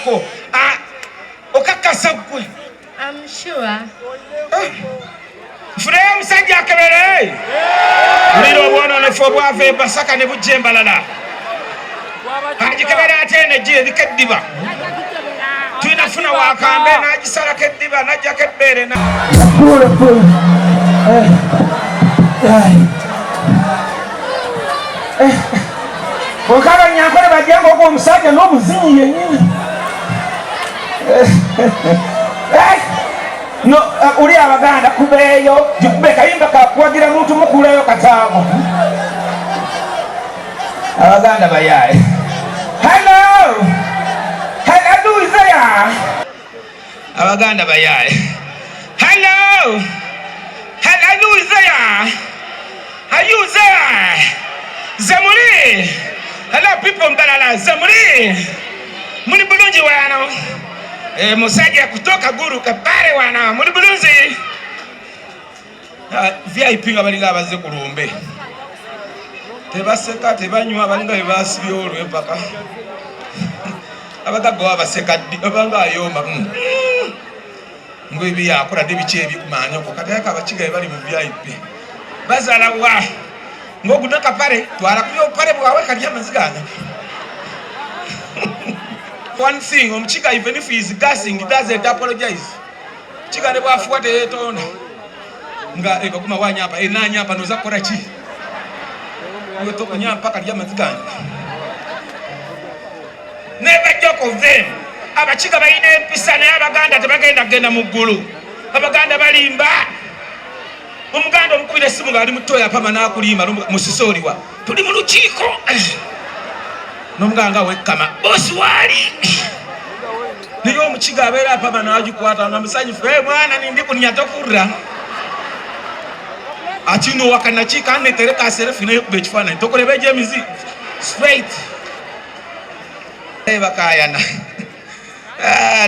Ako okakasa gwe? I'm sure. Nfuneyo omusajja akebere. Wulira obwononefu obwava e Masaka ne bujja embalala. Agikebera ate eno ejji eriko eddiba. Tulina funa wakambe n'agisalako eddiba n'aggyako ebbeere na Okaba nyankole bajjanga ogwo omusajja n'omuzinyi yennyini. No, uli abaganda kubeeyo gikube kayimba kakuwagira muntu mukulayo kataago. Abaganda bayaaye. Hello! Hello, who is there? Abaganda bayaaye. Hello! Hello, who is there? Are you there? Zemuli! Hello people Mbarara, Zemuli! Muli bulungi wano. Eh, musajja kutoka Guru kapale wana, muli bulungi. VIP nga balinga abazze ku lumbe. Tebaseka, tebanywa, balinga be basibye olw'empaka. Abagagga baba baseka ddi, obanga ayomba. Ngwebi yakola ddi biki ebikumanyoko. Kati aka abakiga be bali mu VIP. Bazala wa? Ng'oguna kapale, twala kuyo obupale bwawe kali amaziga gange. One thing, omukiga even if he is gassing, he doesn't apologize. Kiga ne bwafuwa teyeetonda. Nga baguma wanyampa, nanyampa noza kukola ki? Iwe tokunyampa kali amazi gange. Never joke of them. Abakiga balina empisa naye Abaganda tebagenda kugenda mu ggulu. Abaganda balimba. Omuganda omukubira essimu ng'ali mu ttooyi apama n'akulimba musisi oliwa. Tuli mu lukiiko. N'omuganda nga wekkama. Bosi waali. Naye omukiga abeera apama n'agikwata nga musanyufu. Mwana nindi kunya tokurra. Ati no wakanakiika anetereka aserefu naye kuba ekifaananyi. Tokuleba egy'emizi. Straight. Bakayana.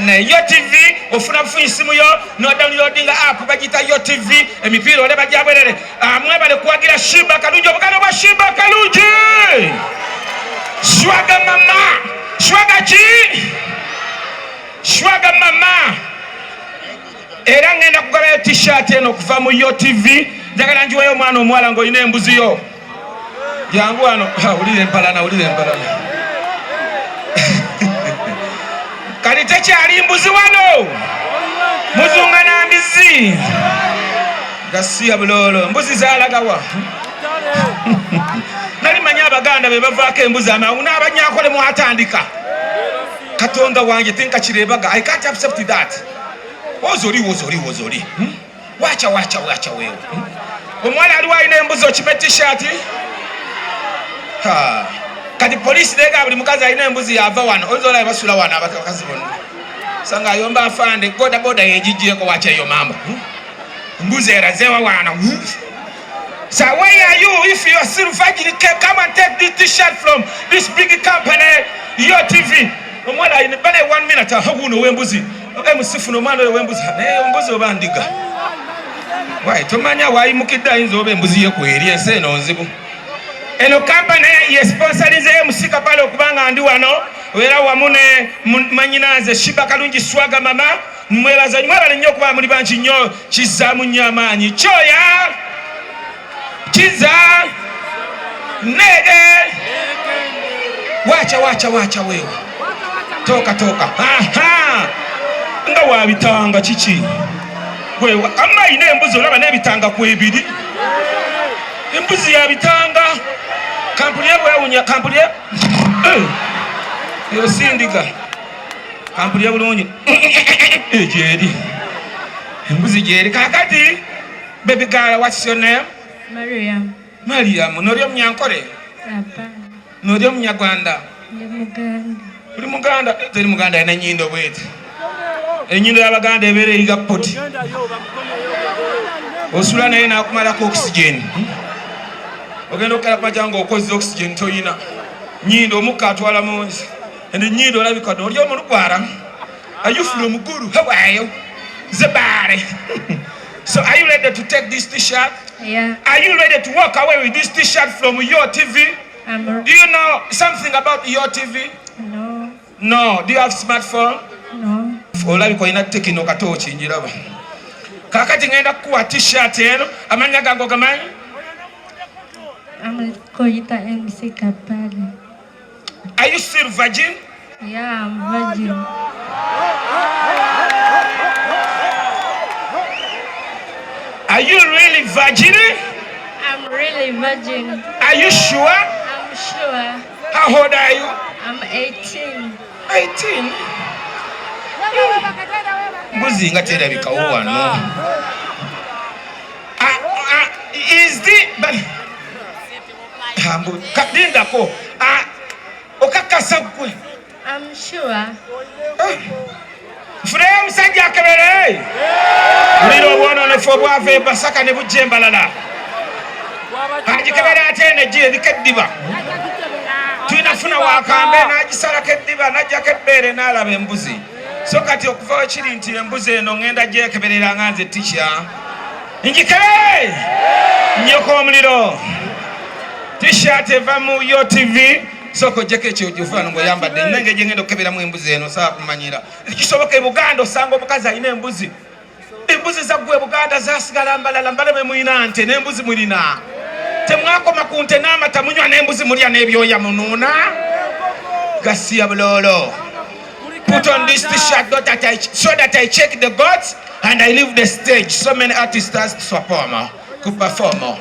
Ne Yo TV ofuna bufunyi simu yo no downloading app bagita Yo TV emipiira oleba gyabwerere. Mwebale kuwagira Shiba Kalungi, obuganda bwa Shiba Kalungi. Swaga mama, swaga ki? Swaga mama. Era ngenda kugabayo t-shirt eno okuva mu Yo TV. Njagala njiweyo omwana omuwala ng'olina embuzi yo. Jangu wano, wulira empalana, wulira empalana. Kati tekyali mbuzi wano. Muzunga na mbizi. Gasiya buloolo. Mbuzi zaalagawa. Nali manyi Abaganda be bavaako embuzi amangu n'Abanyankole mwatandika. Katonda wange tinkakirebaga. I can't accept that. Wozoli, wozoli, wozoli. Wacha, wacha, wacha wewe. Omwana aliwo alina embuzi okime t-shirt. Ha. Kati polisi nega buli mukazi alina embuzi yava wano. Oyinza olaba basula wano abakazi bonna. Sanga ayomba afande boda boda yegijjeko wacha eyo mambo. Mbuzi erazewa wano. So where are you? If you are still virgin, come and take this t-shirt from this big company, Yo TV. Omwana alina bale 1 minute aho guno w'embuzi. MC funo omwana oyo w'embuzi. Naye embuzi oba ndiga. Why tomanya wayimukidde ayinza oba embuzi ye kweri ensi eno nzibu. Eno company ye sponsorize MC Kapale okubanga ndi wano era wamu ne manyinaze Shiba Kalungi Swaga mama mwebaza mwebale nnyo okuba muli bangi nnyo kizzaamu nnyo amaanyi. Kyoya kiza nege wacha wacha wacha wewe toka toka aha nga wabitanga kiki wewe ama ine embuzi olaba n'ebitanga kwebiri embuzi yabitanga kampuni yebwewunya kampuni eyo sindiga kampuni ya bulungi egyeri embuzi gyeri. Kakati baby girl, what's your name? Mariam. Mariam, noli omunyankole? Hapana. Noli omunyarwanda? Ndi Muganda. Oli Muganda? Teri Muganda alina ennyindo bweti. Ennyindo y'Abaganda ebeera eyiga poti. Osula naye n'akumalako oxygen. Ogenda okukala kumakya ng'okozesa oxygen toyina. Nnyindo omukka atwala mungi. And nnyindo olabika dda oli omulugwara. Are you from Guru? How are you? Zebare. So are you ready to take this t-shirt? Yeah. Are you ready to walk away with this t-shirt from Your TV? I'm Do you know something about Your TV? No. No. Do you have smartphone? No. Olabika olina tekino katooki njiraba. Kakati ngenda kukuwa t-shirt eno, amannya gange ogamanyi? I'm Koyita MC Kapale. Are you still virgin? Yeah, I'm virgin. Are you really virgin? I'm really virgin. Are you sure? I'm sure. How old are you? I'm 18. 18? Mbuzi nga terabikawo wano. Ah, ah, is the but Ambu lindako. Ah, okakasa gwe. I'm sure. Nfuneyo omusajja akebere. Wulira obwonoonefu obwava e Masaka ne bujja embalala. Agikebera ate eno eggi eriko eddiba. Tulina funa wakambe n'agisalako eddiba n'aggyako ebbeere n'alaba embuzi. So kati okuva wekiri nti embuzi eno ŋŋenda gyekeberera nga nze tikya. Ngikebere! Nyoka omuliro. T-shirt eva mu Yo TV. Sooka oggyeko ekyo ofaano ng'oyambadde. Nina engeri gye ngenda okukeberamu embuzi eno saaba kumanyira. Kisoboka e Buganda osanga omukazi alina embuzi. Embuzi zaggwa e Buganda zasigala mbalala mbale bwe mulina nte n'embuzi mulina. Temwakoma ku nte n'amata munywa n'embuzi mulya n'ebyoya munuuna. Gasiya buloolo. Put on this t-shirt so that I check the goats and I leave the stage. So many artists has to perform. To perform.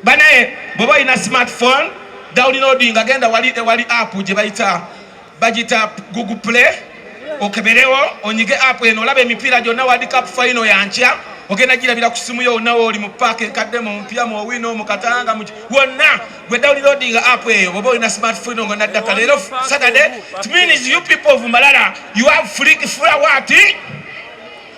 Banaye bw'oba olina smartphone downloading agenda wali wali app gye bayita bagita Google Play okeberewo onyige app eno olaba emipiira gyonna World Cup final yankya ogenda girabira ku simu yo wonna wooli mu paaka enkadde mu mpya mu owino mu katanga mu wonna gwe downloading app eyo bw'oba olina smartphone nga naddaka leero Saturday it means you people of Mbarara you have free what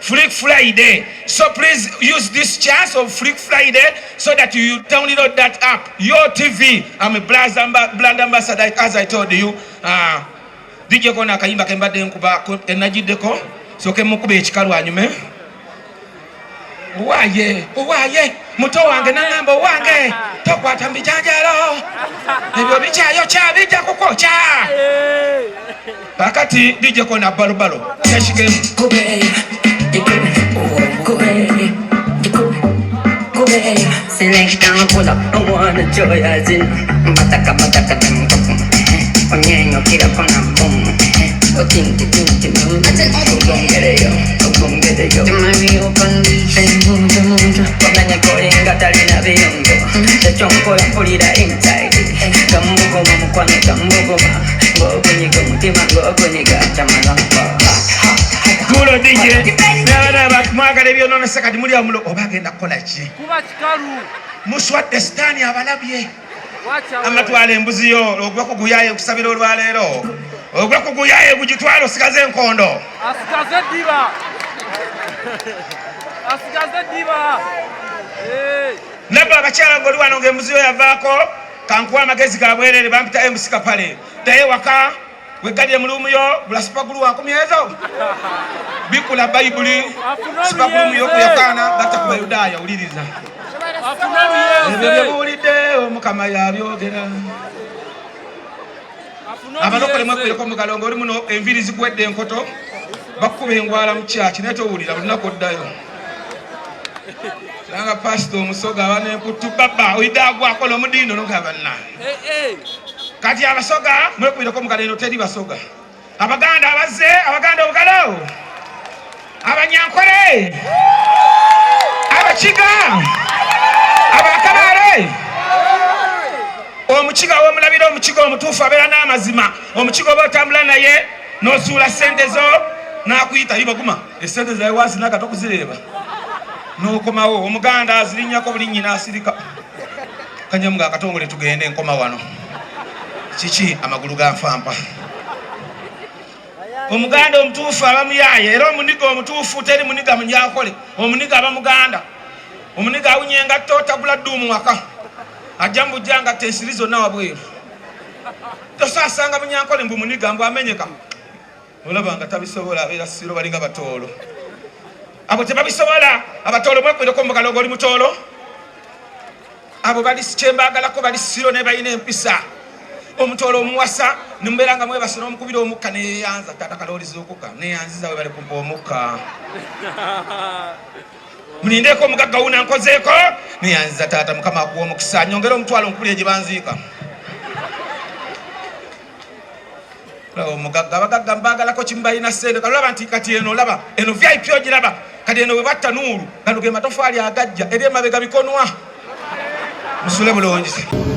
Freak Friday. So please use this chance of Freak Friday so that you download that app. Your TV. I'm a brand ambassador, as I told you. DJ kona akayimba kembadde nkuba enagiddeko soke mukuba ekikalu anyume. Owaye, owaye, muto wange nangamba owange tokwata mbijanjalo ebyo bikyayokya bijja kukwokya. Kakati DJ kona balobalo keshigemu. Tulo DJ mwagala ebyononese kati muli amulo oba agenda kukola ki? Muswadde sitaani abalabye. Amatwala embuzi yo ogwe kuguyaye okusabira olwaleero ogwe kuguyaye gugitwala osigaze enkondo. Asigaze eddiba. Asigaze eddiba. Nabba abakyala ng'oli wano ng'embuzi yo yavaako kankuwa amagezi ga bwereere bampita MC Kapale ddayo waka weggalire mu luumu yo bula supagulu wankumi ezo bikula bayibuli supagulu yo ku Yokaana gatta ku Bayudaaya wuliriza ebyo bye muwulidde Omukama yabyogera. Abalokole mwekubireko mugalo ng'oli muno enviiri zikuwedde enkoto bakukuba engwala mu kyaki naye towulira buli lunaku oddayo. Sanga pasita omusoga aba n'emputtu baba oyidde agwakola omudindo nogamba nna. Kati abasoga mwekubireko mugalo eno teri basoga. Abaganda abazze abaganda obugalo abanyankole abakiga abakabaale omukiga womulabira omukiga omutuufu abeera n'amazima omukiga oba otambula naye n'osuula ssente zo n'akuyita iba guma essente zawe wazinaga tokuzireeba n'okomawo omuganda azirinnyako bulinnyi n'asirika kanyamuga akatongole tugende nkoma wano kiki amagulu ganfampa omuganda omutuufu aba muyaaye era omuniga omutuufu teri muniga munyankole omuniga aba muganda omuniga awunya engatto tagula dduumu waka ajja mubujja ngatta ensiri zonna wabweru tosaasanga munyankole mbu muniga mbu amenyeka olaba nga tabisobola abeera siro balinga batoolo abo tebabisobola abatoolo mwekubireko mugalo goli mutoolo abo bali kyembagalako bali siro ne balina empisa omutoolo omuwasa Nimubeera nga mwebase n'omukubira omukka neyeyanza taata kaloolizuukuka neyanziza we bali kumpa omukka. Mulindeeko omugagga wuno ankozeeko neyanziza taata mukama akuwa omukisa nyongere omutwalo nkubulire gye banziika. Omugagga abagagga mbagalako kimu balina ssente kalolaba nti kati eno olaba eno vip ogiraba kati eno bwe batta nuulu gano ge matofaali agajja eri emabega bikonwa musule bulungi.